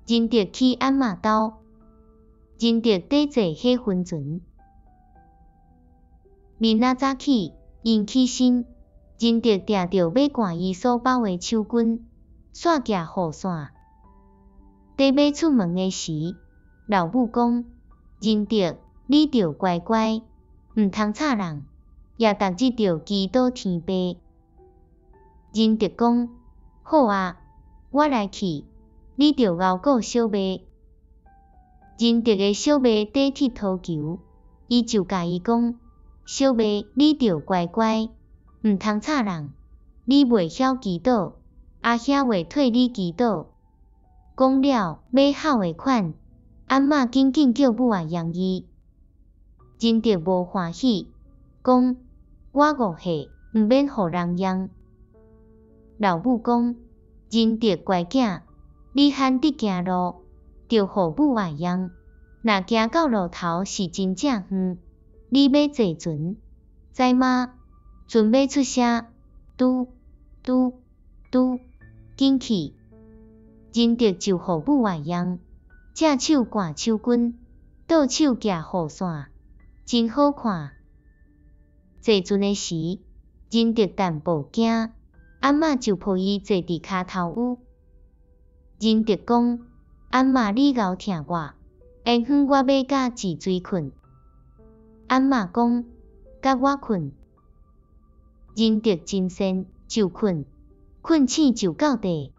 仁德去阿嬤兜，仁德佇坐火雲船。明仔早起，𪜶起身，仁德拚著欲捾伊所包的手巾，煞舉雨傘。佇欲出門的時，老母講：仁德，你著乖乖，毋通吵人，也逐日著祈禱天父。仁德講：好啊，我來去，你著𠢕顧小妹。仁德的小妹佇踢塗球，伊就共伊講：小妹，你著乖乖，毋通吵人，你袂曉祈禱，阿兄會替你祈禱。講了欲吼的款，阿嬤緊緊叫母仔揚伊。仁德無歡喜，講：我5歲，毋免予人養。老母講：仁德乖囝，你罕得行路，著予母仔揚。若行到路頭是真正遠，你欲坐船，知嗎？船欲出聲，嘟嘟嘟，緊去。仁德就予母仔揚，正手捾手巾，倒手舉雨傘，真好看。坐船的時，仁德淡薄驚，阿嬤就抱伊坐佇跤頭趺。仁德講：阿嬤，你𠢕疼我，緣遠我欲佮姊姊睏。阿嬤講：佮我睏。仁德真善，就睏，睏醒就到地。